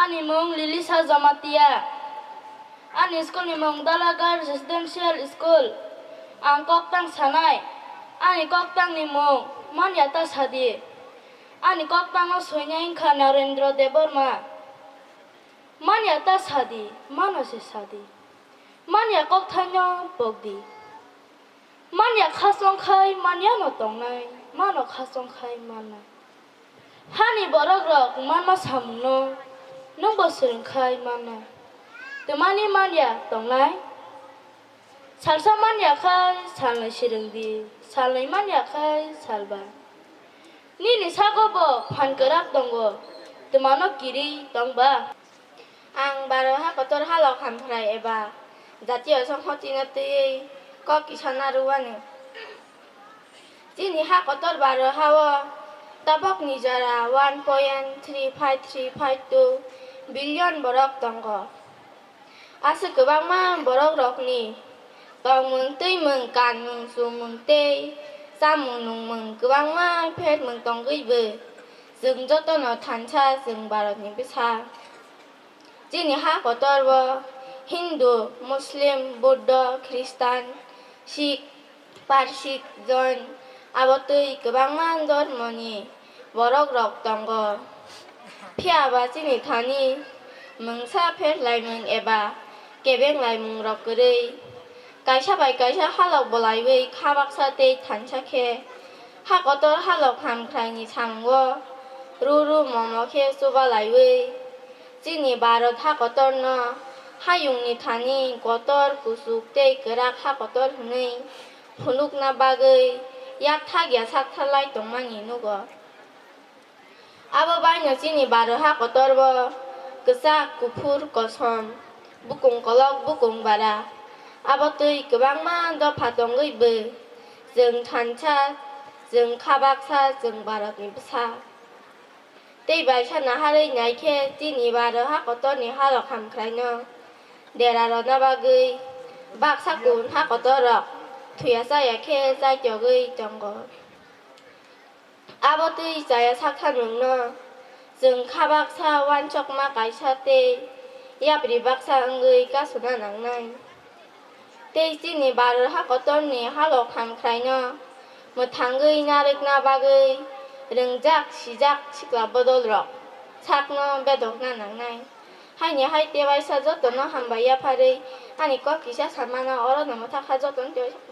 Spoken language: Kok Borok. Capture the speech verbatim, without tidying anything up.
Ani mung Lilisa Jamatia. Ani school ni mung Dala Girls Residential School. Ang koktang sanai. Ani koktang ni mung manya ta sadi. Ani koktang no soinai wngkha Narendra Debbarma. Manya ta sadi, mano se sadi. Manya kokthaino pokdi. Manya khasong khai manyano tongnai, mano khasong khai mannai. Hani borok rok manma samungno nwngbo swrwng khai mannai. Twmani manya tongnai? Salsa manya khai salnwi swrwngdi, salnwi manya khai salba. Nini sago bo phan kwrak tongo, twmano kiri tongba? Ang baro ha kotor halok hamkhrai eba jatiyo songkhortino twiwi kok kisa narwkmani. Chini ha kotor baro hao tabokni jora one point three five three five two billion borok tongo. Aswk kwbangma borokrokni tongmung, twimung, kanmung, chumung tei chamung nungmung kwbangma phermung tongwibo chwng jotono thansa chwng Bharatni bwsa. Chini ha kotorbo Hindu, Muslim, Buddha, Khristan, Sikh, Parsik, Jain, abo twi kwbangma dhormoni borokrok tongo. Phiya ba chini thani mungsa pherlaimung eba kebenglaimung rok kwrwi, kaisa bai kaisa halok bolaiwi kha baksa tei thansa khe ha kotor halok hamkhraini samungo ru ru momo khe chubalaiwi, chini Bharat ha kotorno hayungni thani kotor, kuchuk tei kwrak ha kotor hwnwi phunukna bagwi yakthak ya saktharlai tongmani nugo. Abo baino chini Bharat ha kotorbo kwchak, kuphur, kosom, bukung kolok, bukung bara, abo twi kwbangma dopha tongwibo chwng thansa, chwng kha baksa, chwng Bharatni bwsa. Tei baisa naharwi naikhe chini Bharat ha kotorni halok hamkhraino dera rwna bagwi baksa kun ha kotorrok thuya chaya khe chaitogwi tongo. Abo twi chaya saktharmungno chwng kha baksa uansukma kaisa tei yapri baksa wngwi kasuna nangnai. Tei chini Bharat ha kotorni halok hamkhraino mwthangwi narwkna bagwi rwngjak sijak sikla bodolrok sakno bedokna nangnai. Haini hai tebaisa jotono hambai yapharwi ani kok kisa samano orono mwthakha jotono tebaisa.